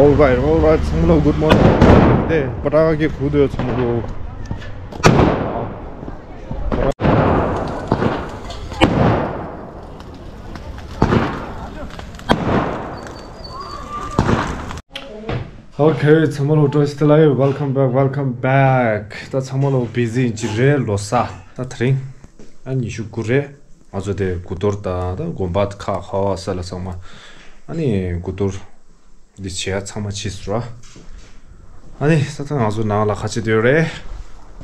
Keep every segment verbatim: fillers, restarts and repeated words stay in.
Alright, alright, ཚང་མ་ལ་good morning. དེ་པ་ཏྲ་གི་གུ་དོ་ཚང་མ་ལོ། Okay, ཚང་མ་ལོ་བཀྲ་ཤིས་བདེ་ལེགས། Welcome back, welcome back. ད་ཚང་མ་ལོ་བི་ཟི་ཡིན་གྱི་རེད། ལོ་གསར་ད་དེ་རིང་ཨ་ཉི་ཤུ་དགུ་རེད། ང་ཚོ་དེ་དགུ་གཏོར་དང་ད་དགོན་པ་ཁག་ཁ་བ་ས་ལ་ཚང་མ་ཨ་ནི་དགུ་གཏོར་འདི་བྱེད་ཡ་ཚང་མ་བྱས་སོང་ར། ཨ་ནི་ས་ཐག་ང་ཚོ་ནང་ལ་ཁ་ཆེ་དེ་རེད།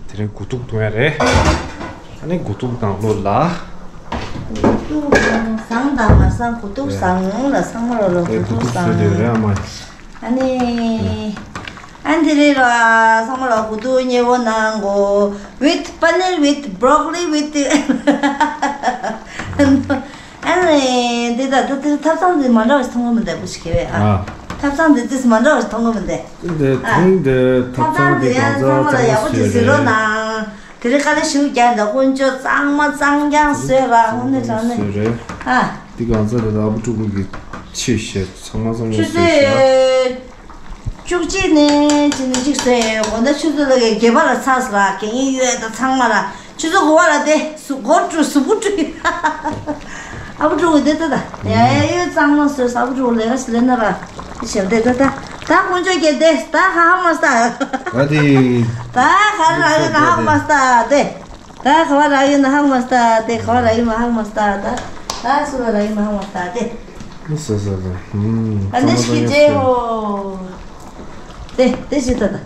དེ་རིང་དགུ་ཐུག་འཐུང་ཡ་རེད། ཨ་ནི་དགུ་ཐུག་ནང་ལོགས་ལ། དགུ་ཐུག་བཟང་དང་མ་བཟང་། དགུ་ཐུག་བཟང་ལ་ཚང་མ་ལ་ལ་དགུ་ཐུག་བཟང་། ཨ་ནི། ཨ་ནི་དེ་རེད་ར། ཚང་མ་ལ་དགུ་ཐུག་མཉེས་པོ་གནང་གོ། With paneer, with broccoli, with ཨ་ནི་འདི་ད་ད་དེ་ཐབ་ཚང་འདི་མ་འདྲ་བ་ཞིག་མཐོང་གི་མི་འདུག་བུ་ཞིག་གེ་བས་ཨ། ཨ། ཐབ་ཚང་འདི་ཏིས་མ་འདྲ་བ་ཞིག་མཐོང་གི་མི་འདུག་དེ་ཨ། ཐེངས་དེ་ཐབ་ཚང་འདི་ཡང་གང་ཚང་ཚང་མ་ལ་ཡག་པོ་ཅིག་གཟིགས་རོགས་གནང་། དེ་རིང་དཀའ་ལས་ཞེ་པོ་རྒྱག་འདུག་དཀོན་མཆོག་གཙང་མ་གཙང་རྐྱང་བཟོས་ར་དངོས་གནས་དྲང་གནས། བཟོས་རེད། ཨ། འདི་གང་ཚང་དེ་ད་ཨ་བུ་ཕྲུག་གུ་གི་ཆེ་བཤད་ཚང་མ་ཚང་མ་ཆུ་བཟོས་ཚོད་ཤག་བཅུ་གཅིག་ནས་ཅི་ནས་གཅིག་བཟོས་ཡོད། དགོང་དག་ཆུ་ཚོད་ལ་གི་བརྒྱད་པ་ལ་ཚར་སོང་ར། གད་སྙིགས་གཡོས་དང་ཚང་མ་ལ། ཆུ་ཚོད་དགུ་པ་ལ་དེ་གཟུགས་པོ་བཀྲུས། གཟུགས་པོ་བཀྲུས། ཨ་བུ་ཕྲུག་དེ་ལྟ་ད། ཡ་ཡ་ཡོད་གཙང་མ་བཟོས། ཨ་བུ་ཕྲུག་ལས་ཀ་ཞིག་ལས་ན་ར། དེ་བྱས་དེ་ལྟ་ད། ད་དཀོན་མཆོག་གིས་དེ་ད་ཧ་ཧ་མ་སྟ། ད་དེ། ད་ག་ར་ཡོད་ན་ཧ་མ་སྟ་དེ། ད་ག་བ་ར་ཡོད་ན་ཧ་མ་སྟ་དེ། ག་བ་ར་ཡོད་ན་ཧ་མ་སྟ་ད། ད་སུ་ལ་ར་ཡོད་ན་ཧ་མ་སྟ་དེ། ཨ་ནི་ཞིག་གི་ཅེ་ཧོ། དེ་དེ་ཞིག་ད་ད།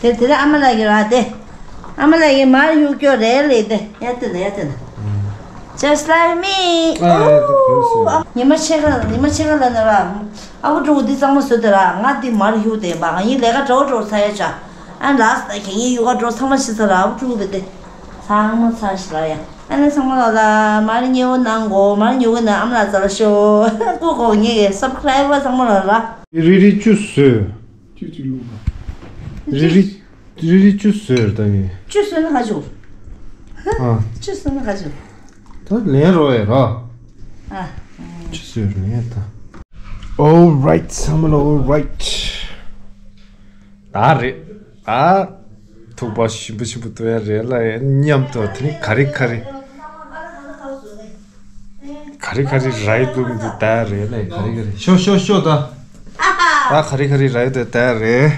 དེ་དེ་ར་ཨ་མ་ལགས་ཀྱི་ར་དེ། ཨ་མ་ལགས་ཀྱི་མར་གཡུག་སྐྱོར་རེད་ལེ་དེ། ཡ་དེ་ད་ཡ་དེ་ད། Just like me. ཨོ། ཉི་མ་ཕྱེད་ཀ་ཉི་མ་ཕྱེད་ཀ་ལ་ན་ར། ཨ་བུ་ཕྲུག་འདི་གཙང་མ་བཟོས་དེ་ར། ང་འདི་མར་གཡུག་དེ་ཡིན་པ། ང་ཡིན་ལས་ཀ་འདྲ་བོ་འདྲ་བོ་ཚ་ཡ་ཆ། ཨ་ལགས་ད་གད་སྙིགས་གཡུག་ག་འགྲོ། ཚང་མ་ཤི་ཚར་ར། ཨ་བུ་ཕྲུག་དེ་དེ། ཚང་མ་ཚར་ཤི་ར་ཡ། ཨ་ནི་ཚང་མ་ལ་ལ་མར་མཉེ་བོ་གནང་གོ། མར་མཉེ་བོ་གནང་ཨ་མ་ལ་ཙ་ལ་ཤོ་ཀུ་གོ། ངེད་ཀྱི་སབ་སི་ཀ་རའི་བར་ཚང་མ་ལ་ལ། རི་རི་བཅུ་བཟོས། བཅུ་གཅིག་བླུགས་པ། རི་རི་རི་རི་བཅུ་བཟོས་རེད་ད་ངས། བཅུ་བཟོས་ན་ག་ཅུ། ཨ། བཅུ་བཟོས་ན་ག་ཅུ། ད་ལེན་རོགས་ཡ་ར། ཨ། བཅུ་བཟོས་རེད་ད། All right ཚང་མ་ལ་all right། ད་རེད། ད་ཐུག་པ་ཞིམ་པོ་ཞིམ་པོ་ཐུག་ཡ་རེད་ལ་ཡ། མཉམ་དུ་དེ་ནི་ག་རེ་ག་རེ། ག་རེ་ག་རེ་རག་གི་འདུག་མི་འདུག་ལྟ་རེད་ལ་ཡ། ག་རེ་ག་རེ། ཤོ་ཤོ་ཤོ་ད། ད་ག་རེ་ག་རེ་རག་གི་འདུག་ལྟ་རེད།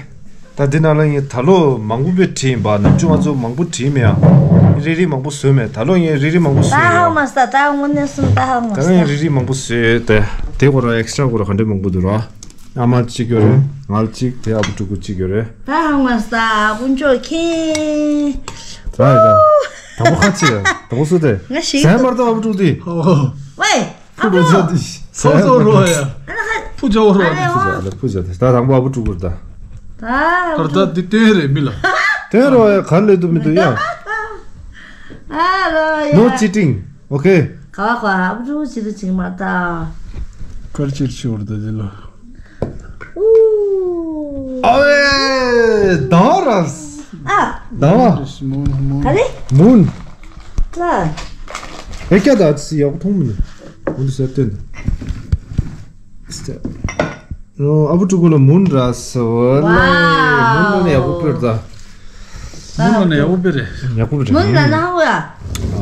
ད་འདི་ནང་ལ་ངས་ད་ལོ་མང་པོ་བྲིས་ཡིན་པ། ནམ་རྒྱུན་ང་ཚོ་མང་པོ་བྲིས་མེད་ཨ། རིལ་རིལ་མང་པོ་བཟོས་མེད། ད་ལོ་ངས་རིལ་རིལ་མང་པོ་བཟོས་ཡོད། ད་ཧ་མ་སྟ། ད་དངོས་གནས་སུ་ད་ཧ་མ་སྟ། ད་ངས་རིལ་རིལ་མང་པོ་བཟོས་ཡོད་དེ། དེ་གོ་ར་ཨེག་སི་ཊ་ར་གོ་ར་ག་འདྲ་མང་པོ་འདུག་ར། ཨ་མ་གཅིག་ཡོད་རེད། ང་ལ་གཅིག་དེ་ཨ་བུ་ཕྲུག་གུ་གཅིག་ཡོད་རེད། ད་ཧ་མ་སྟ། དཀོན་མཆོག་མཁྱེན། ད་ཡ་ད། དང་པོ་ཁ་ཆེ་ཡ། དང་པོ་སུ་དེ། ང་ཞིག་ཟན་མར་ད་ཨ་བུ་ཕྲུག་དེ། ཝེ། ཕུ་རོ་ཛ་དེ། སོ་སོ་རོ་ཡ། ཕུ་ཇོ་རོ། ཨ་ལེ་ཧོ། ཕུ་ཇོ་དེ། ད་དང་པོ་ཨ་བུ་ཕྲུག་གུ་རེད་ད། ད་ད་དེ་སྟོན་རེད་མི་ལ། སྟོན་རོ་ཡ། ག་ལེ་དུ་མི་འདུག་ཡ། ཨ་རོ་ཡ། No cheating. Okay. ག་བ་ག་ཨ་བུ་ཕྲུག་ཅི་རུ་ཅིག་མ་ད། ཀར་ཅིར་ཆི་བར་ད་ཇི་ལོ། ཨུ། ཨ་ཝེ། ད་ར། ཨ། ད་བ། མུན་མུན། ག་རེ། མུན། ལ། ཨེ་ཀྱ་ད་ཙི་ཡག་པོ་མཐོང་མི་འདུག་འདི་ཟེར་ཏེ་འདུག་ཨ་བུ་ཕྲུག་གུ་ལ་མུན་ར་སོ་ལ། ཝའོ། མུན་ལ་ནས་ཡག་པོ་སྤེར་ད། མུན་ལ་ནས་ཡག་པོ་སྤེར་རེད། ཡག་པོ་རེད། མུན་ལ་ན་ཧོ་ཡ།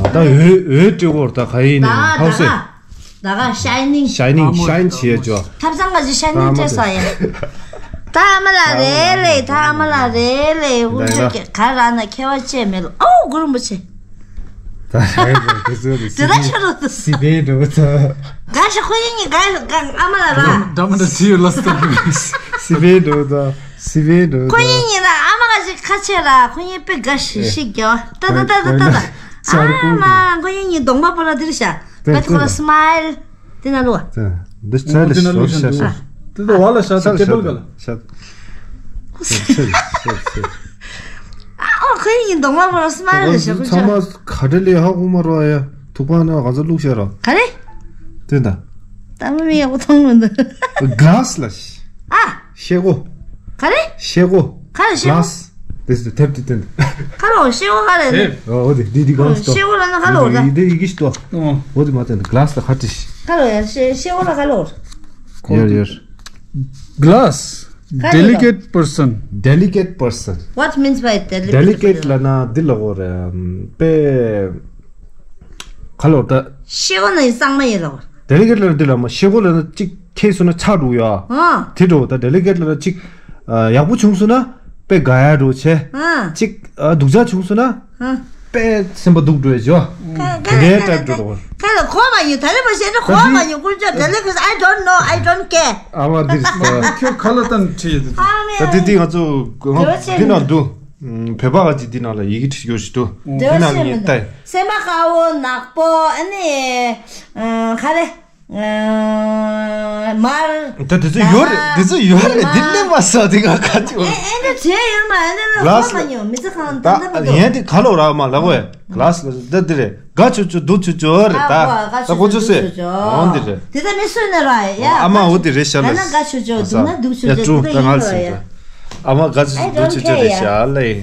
ད་འོད་འོད་སྤྲད་གོ་ད་ག་ཡིན་ནི་ཧའོ་སེ། ད་ག་ཤའི་ནིང་། ཤའི་ནིང་ཤའི་ནིང་བྱེད་ཡ་ཅོ། ཐབ་ཚང་ག་ཅི་ཤའི་ནིང་སྤྲད་ས་ཡ། ཐ་མ་ལ་རེ་ལེ། ཐ་མ་ལ་རེ་ལེ། དབུ་ཆོས་ཀྱི་ག་ར་ན་ཁྱད་པར་ཅི་མེད་ལ། ཨོ་གུ་རུ་མོ་ཆེ། ད་ཧའི་བོ་དེ་ཚོ་དེ་དེ་ད་ཆ་རོ་དུ། སི་པན་འགྲོ་ད། ག་ཤ་ཁོ་ཡིན་ནི་ག་ག་ཨ་མ་ལ་ར། འདྲ་མི་འདྲ་ཅི་ཡོད་ལ་སྟབས། སི་པན་འགྲོ་ད། སི་པན་འགྲོ་ད། ཁོ་ཡིན་ནི་ར་ཨ་མ་ག་ཅི་ཁ་ཆེ་ར། ཁོ་ཡིན་པེ་ག་ཤི་ཤི་གྱ་ད་ད་ད་ད་ད་ད། ཨ་མ་ཁོ་ཡིན་ནི་གདོང་པ་པོ་ར་དེ་ར་ཤ། དེ་ཁོ་ར་སི་མའིལ། དེ་ན་ལོ། དེ་འདི་ཆ་ལ་ཤོར་ཤ་ཤ། དེ་ད་བ་ལ་ཤ་ཤ་ཤ་ཤ་ཤ། ཤ་ཤ་ཤ་ཤ། ཨ་ཨོ་ཁོ་ཡིན་གདོང་པ་པོ་ར་སི་མའིལ་ལ་ཤ་ཁོ་ཚང་མ་ག་འདྲ་ལས་ཧ་གོ་མ་རོ་ཨ་ཡ། ཐུག་པ་ན་ག་ཚ་བླུགས་ཤ་ར། ག་རེ། དེ་ད། ད་མི་མི་ཡག་པོ་མཐོང་མི་འདུག་ག་ལ་སི་ལ་ཤ། ཨ། ཤེལ་སྒོ། ག་རེ། ཤེལ་སྒོ། ག་རེ་ཤེལ་སྒོ། ག་ལ་སི། དེ་དེབ་དེ་དེ། ཁ་ལོ་ཤེལ་སྒོ་ག་རེ་རེད། དེབ། ཨོ་དེ་དེ་དེ་ག་ལ་སི་ཏོ། ཤེལ་སྒོ་ལ་ན་ཁ་ལོ་ད། དེ་དེ་ཡི་གེ་ཤི་ཏོ། ཨོ། འོ་དེ་མ་དེ་ག་ལ་སི་ལ་ཁ་ཏི་ཤི། ཁ་ལོ་ཡ་ཤེལ་ཤེལ་སྒོ་ལ་ཁ་ལོ། ཡར་ཡར། ག་ལ་སི། Delicate person. Delicate person. What means by delicate? Delicate ལབ་ན་འདི་ལབ་དགོས་རེད། དཔེ་ག་ལབ་ད། ཤེལ་སྒོ་ནང་གི་གཙང་མ་ཡིན་ལབ་དགོས། Delicate ལབ་ན་འདི་ལབ་མ། ཤེལ་སྒོ་ལབ་ན་གཅིག་ཁེལ་སོང་ན་ཆག་འགྲོ་ཡ། ཨ། དེ་འགྲོ་ད། Delicate ལབ་ན་གཅིག་ཡག་པོ་བྱུང་སོང་ན་དཔེ་དགའ་ཡ་འགྲོ་བྱས། ཨ། གཅིག་སྡུག་ཅག་བྱུང་སོང་ན། ཨ། དཔེ་སེམས་པ་སྡུག་འགྲོ་ཡ་ཇོ། དེ་འདྲའི་ཊའིབ་འགྲོ་དགོས། ཁ་ལ་གོ་མ་ཡོང་། ད་རེ་མ་ཤེས་ན་གོ་མ་ཡོང་། ཀུན་སྤྱོད་དེ་ལས་ཁོས། I don't know, I don't care. ཨ་མ་འདིར་ས། ཁྱོད་ཁ་ལ་བཏང་ཁྲིད་ཡོད་དུ། ད་དེ་དེ་ང་ཚོ་འདི་ན་འདུག་བོད་པ་ག་ཅིག་འདི་ནང་ལ་ཡི་གེ་བྲིས་ཡོད་ཞིག་འདུག་འདི་ནང་ངས་ལྟ། སེམས་པ་དཀར་པོ་ནག་པོ། ཨ་ནི་ག་རེ། མར། ད་དེ་ཚོ་ཡོད་རེད། དེ་ཚོ་ཡོད་རེད། འདི་ལས་མ་ས་དེ་ང་ག་ཅིག་ཨེ་ཨེ་འདྲ་བྱས་ཡོད་མ། ཨེ་འདྲ་ལ་ལ་ཧ་མ་ཉོ། མི་ཚེ་གང་ད་ད་ད་ད་ཡན་དེ་ག་ལོ་ར་མ་ལ་གོ་ཡ། ལ་ལ་ད་དེ་རེད། དགའ་ཆོ་ཆོ་སྡུག་ཆོ་ཆོ་རེད་ད། ད་གོ་ཆོ་སེ། འོ་འདི་རེད། དེ་ད་མི་སུ་ནས་ར་ཡ། ཨ་མ་འོ་དེ་རེད་ཤ་ལ། ད་ན་དགའ་ཆོ་ཆོ་སྡུག་ན་སྡུག་ཆོ་ཆོ་དེ་ད་ཡིན་ར་ཡ། ཨ་མ་དགའ་ཆོ་ཆོ་སྡུག་ཆོ་ཆོ་རེད་ཤ་ལ་ཡིན།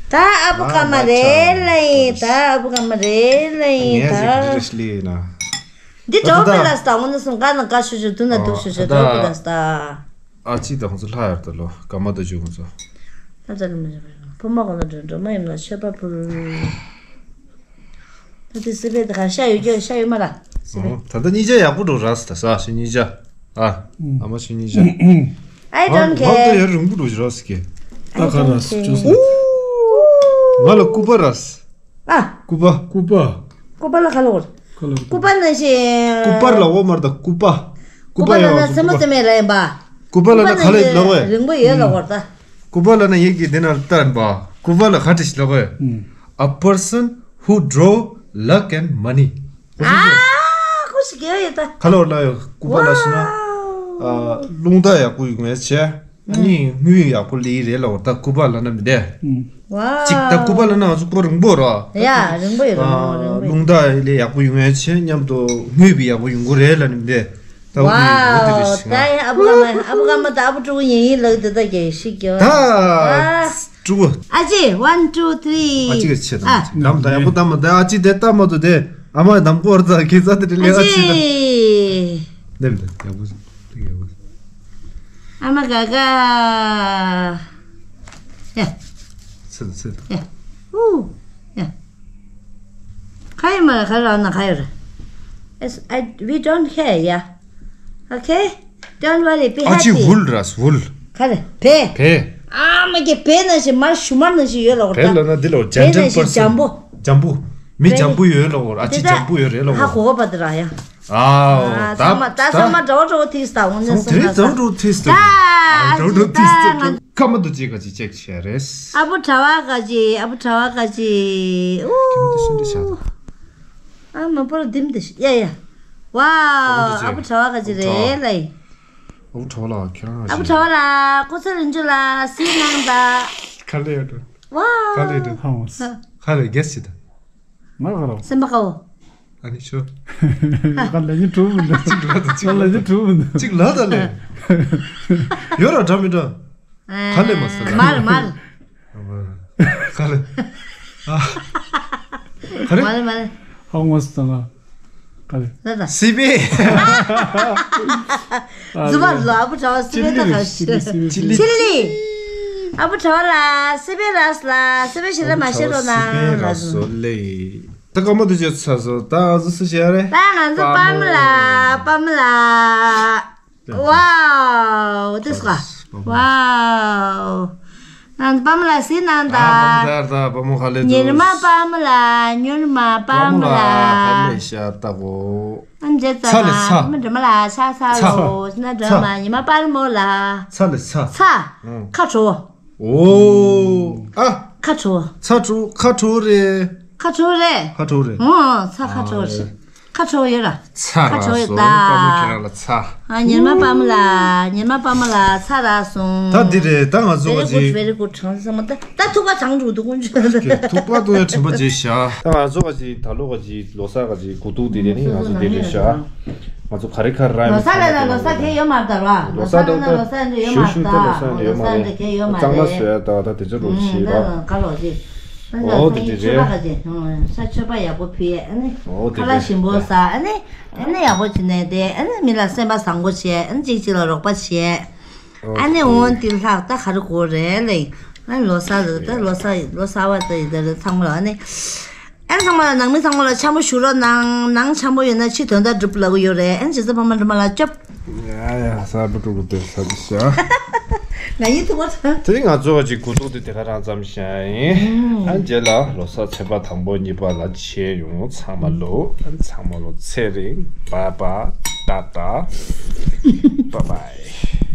ད་ཨ་བུ་ཀ་མ་རེད་ལ་ཡིན། ད་ཨ་བུ་ཀ་མ་རེད་ལ་ཡིན། ད། འདི་འགྲོ་མི་ལ་སྟ། འོ་ན་སུ་འགའ་ན་དགའ་ཆོ་ཆོ་སྡུག་ན་སྡུག་ཆོ་ཆོ་འགྲོ་མི་ལ་སྟ། ཨ་ཅི་དང་ཁོང་ཚོ་ལྷ་ཡར་ད་ལོ་ཀ་མ་ད་ཇུ་ཁོང་ཚོ། ལྷ་ད་ལོ་མ་ཇུ་ཁོང་ཚོ། ཕུ་མ་གོ་ལ་འགྲོ་འགྲོ་མ་ཡིན་ལ་ཆོས་པ་ཕུལ། ད་དེ་སི་པེ་དེ་ག་ཤ་ཡོད་ཀྱི་ཤ་ཡོད་མ་ལ། སི་པེ། ད་ལྟ་གཉིས་ཆ་ཡག་པོ་འགྲོ་ར་སི་ད་ས་ཤི་གཉིས་ཆ། ཨ། ཨ་མ་ཤི་གཉིས་ཆ། I don't care. ང་ད་ཡར་རིང་པོ་འགྲོ་ར་སི་ཀེ། ད་ག་ར་སི་ཅོ་སི། ང་ལ་སྐུ་པ་ར་སི། ཨ། སྐུ་པ། སྐུ་པ། སྐུ་པ་ལ་ག་ལ་བོར། ག་ལ་བོར། སྐུ་པ་ནང་བཞིན། སྐུ་པར་ལ་འོ་མར་དང་སྐུ་པ། སྐུ་པ་ལ་ན་སེ་མོ་སེ་མེ་ར་ཡིན་པ། སྐུ་པ་ལ་ན་ག་ལ་ལ་བོར། རིང་པོ་ཡོད་ལ་བོར་ད། སྐུ་པ་ལ་ན་ཡིག་གི་འདི་ན་ལྟར་པ། སྐུ་པ་ལ་ག་ཏི་ཞིག་ལ་བོར། A person who draw luck and money. ཨ། ཁུ་ཞིག་གེ་ཡོད་ད། ག་ལ་བོར་ལ་ཡོད། སྐུ་པ་ལ་ཤི་ན། ཨ། རླུང་རྟ་ཡག་པོ་ཡོང་ཡ་ཆེ། ཨ་ནི་དངུལ་ཡག་པོ་ལི་རེད་ལ་བོར་ད། སྐུ་པ་ལ་ན་མི་འདས། ཝའོ། གཅིག་ད་སྐུ་པ་ལ་ན་ང་ཚོ་སྐུ་པ་རིང་པོ་ར། ཡ་རིང་པོ་ཡོད་ར། རླུང་རྟ་ལས་ཡག་པོ་ཡོང་ཡ་ཆེ་མཉམ་དུ་དངུལ་བི་ཡག་པོ་ཡོང་གི་རེད་ལ་ནི་མི་འདས། ད་འོ་དེ་འོ་དེ་རེད་ཤི་ང་། ད་ཡ་ཨ་བུ་ཀ་མ་ཨ་བུ་ཀ་མ་ད་ཨ་བུ་ཕྲུ་གུ་ཡིན་ཡིན་ལག་དེ་ད་རྒྱལ་ཤི་རྒྱལ་བ། ད་ཕྲུ་གུ། ཨ་ཅེ་one two three། ཨ་ཅེ་གི་ཆེ་ད་ཨ། ནམ་ད་ཡག་པོ་ད་མ་ད་ཨ་ཅེ་དེ་ད་མ་ད་དེ་ཨ་མ་ནམ་གོར་ད་གི་ས་དེ་དེ་ལས་ཨ་ཅེ་ད། ནེམ་ད་ཡག་པོ་ཡག་པོ། ཨ་མ་ག་ག་ཡ། ཚེ་ཚེ། ཡ། ཨུ། ཡ། ཁ་ཡོད་མ་རེད། ཁ་རག་ན་ཁ་ཡོད་རེད། It's, I, we don't care, yeah. Okay? Don't worry, be happy. ཨ་ཅི་ཝུལ་ར་སི་ཝུལ། ག་རེ། བེ། བེ། ཨ་མ་གི་བེ་ནང་བཞིན་མར་ཞུ་མར་ནང་བཞིན་ཡོད་ལ་འོ་བེ་ད། ལ་ན་འདི་ལ་ཇན་ཇན་པར་སན། འཇམ་པོ། འཇམ་པོ། མི་འཇམ་པོ་ཡོད་ལ་འོ། ཨ་ཅི་འཇམ་པོ་ཡོད་རེད་ལ་འོ། ཧ་གོ་གོ་པ་དེ་ར་ཡ། ཨའོ། ད་ཚང་མ་ད་ཚང་མ་འདྲ་བོ་འདྲ་བོ་ཐིག་སྟ་འོང་ནས་སོང་ད་ད། འདྲ་བོ་ཐིག་སྟ། འདྲ་བོ་ཐིག་སྟ། ཁ་མ་དུ་ཅིག་ག་ཅིག་ཅེག་བྱས་རེད། ཨ་བུ་གྲྭ་བ་ག་ཅིག་ཨ་བུ་གྲྭ་བ་ག་ཅིག་ཨུ། ཁྱེད་མོ་དེ་སུན་འདྲ་བྱ་དང་། ཨ་མ་པོ་ར་དིམ་དེ་ཡ་ཡ། ཝའོ། ཨ་བུ་གྲྭ་བ་ག་ཅིག་རེད་ལ་ཡིན། ཨ་བུ་གྲྭ་བ་ལ་ཁྱེད་རང་ཨ་བུ་གྲྭ་བ་ལ་ཁོ་ཚོ་རིན་ཆུ་ལ་སི་ནང་ད། ག་ལེ་ཡོད་འགྲོ། ཝའོ། ག་ལེ་འགྲོ། ཧ་མོ་ས། ག་ལེ་གེ་སི་ད། ང་ག་རང་། སེམས་པ་དཀར་པོ། ཨ་ནི་ཤོ། ང་ལ་ཉི་གྲུབ་མི་འདུག་གཅིག་ལ་དང་གཅིག་ང་ལ་ལ་ཉི་གྲུབ་མི་འདུག་གཅིག་ལ་དང་ལས། ཡོད་ར་འདྲ་མི་འདྲ། ག་ལེ་མ་ཟེར་ལ། མར་མར། ག་ལེ། ཨ། ག་རེ། མར་མར། ཧ་ངོ་སི་དང་ང་། ག་ལེ། ལ་དང་། སི་པེ། ཨ་ཛུ་བ་ལ་ཨ་བུ་གྲྭ་བ་སི་པེ་ད་ག་ཤི། ཅི་ལི། ཨ་བུ་གྲྭ་བ་ལ་སི་པེ་ར་སི་ལ་སི་པེ་ཞི་ལ་མ་ཤི་རོ་ན་ལ་སོ་ལེ། ད་ཀ་མ་དུ་ཅེ་ཚ་སོ་ད་ཨ་ཟུ་སི་ཤེ་རེ། ད་ང་ཚོ་པ་མ་ལ་པ་མ་ལ། ཝའོ། This one. ཝའོ། ང་ཚོ་པ་མ་ལ་སི་ནང་ད། ཉིན་མ་པ་མ་ལ་ཉུར་མ་པ་མ་ལ། ཨ་འཇེ་ཚ་ལ་མ་འདྲ་མ་ལ་ཆ་ཚ་ལོ་སི་ན་འདྲ་མ་ཉི་མ་པར་མོ་ལ། ཚ་ལ་ཚ། ཚ། ཁ་དྲོ། ཨོ། ཨ། ཁ་དྲོ། ཚ་དྲོ་ཁ་དྲོ་རེད། ཁ་དྲོ་རེད། ཁ་དྲོ་རེད། ཨོ་ཚ་ཁ་དྲོ་རེད། ཁ་དྲོ་ཡོད་ར། ཚ་ཁ་དྲོ་ཡོད་ད། ཨ་ཉི་མ་པ་མ་ལ་ཉི་མ་པ་མ་ལ་ཚ་ར་སོང་། ད་འདི་རེད་ད་ང་ཚོ་ག་ཅི། Very good, very good. གྲང་སོང་མ་ད་ད་ཐུག་པ་གྲང་འགྲོ་འདུག་ཀུན་ཆོད། ཐུག་པ་ཐུག་ཡ་དྲན་པ་བརྗེད་ཤག་ད་ང་ཚོ་ག་ཅི་ད་ལོ་ག་ཅི་ལོ་གསར་ག་ཅི་དགུ་ཐུག་འདི་རེད་ནི་ང་ཚོ་འདི་རེད་ཤག་ང་ཚོ་ག་རེ་ག་རེ་ར་ལོ་གསར་ལ་ལ་ལོ་གསར་གས་ཡོད་མ་རེད་ད་ར། ལོ་གསར་ད་ལོ་གསར་འདི་ཡོད་མ་རེད་ད། ལོ་གསར་འདི་གས་ཡོད་མ་རེད། གཙང་མ་བཟོས་ད་ད་དེ་ཚོ་རུ་ཤི་ར། ག་ལོ་ཅི། ཨོ་དེ་དེ་རེད། ཆོས་པ་ག་ཅི། ས་ཆོས་པ་ཡག་པོ་ཕུལ་ཡས་ཨ་ནི། ཨོ་དེ་ཁ་ལག་རེད། ཞིམ་པོ་ཟ་ཨ་ནི། ཨ་ནི་ཡག་པོ་བྱས་ནས་དེ་ཨ་ནི་མི་ལ་སེམས་པ་བཟང་པོ་བྱས་ཨ་ནི་གཅིག་གཅིག་ལ་རོགས་པ་བྱས། ཨ་ནི་འོ་འདི་ལྷག་ད་ག་རེ་དགོས་རེད་ལེ། ཨ་ལོ་གསར་རེད་ད། ལོ་གསར་ལོ་གསར་བ་ད་ཡིན་ད་རེད། ཚང་མ་ལ་ཨ་ནི། ཨ་ཚང་མ་ལ་ནང་མི་ཚང་མ་ལ་འཆམ་པོ་ཞུ་རོགས་གནང་། ནང་འཆམ་པོ་ཡོད་ན་ཕྱི་དོན་དག་འགྲུབ་ལབ་ཀྱི་ཡོད་རེད། ཨ་ནི་བྱས་ཙང་ཕ་མ་འགྲོ་མ་ལ་སྐྱོབ། ཡ་ཡ་གསར་པ་དཀྲུག་དཀྲུག་དེ་ས་དེ་ཤ། ང་ཡིན་ཐུབ་པ་ཚང་། དེ་ང་ཚོ་བ་ཅིག་གུ་དུག་དེ་དེ་ག་རང་ཙམ་བཞག་ཡིན། ཨ་རྗེས་ལ་ལོ་གསར་ཚེས་པ་དང་པོ་གཉིས་པ་ལ་མཇལ་ཡོང་། ཚང་མ་ལོ་ཚང་མ་ལོ་ཚེ་རིང་། བཱའི་བཱའི། ཏཱ་ཏཱ། བཱའི་བཱའི།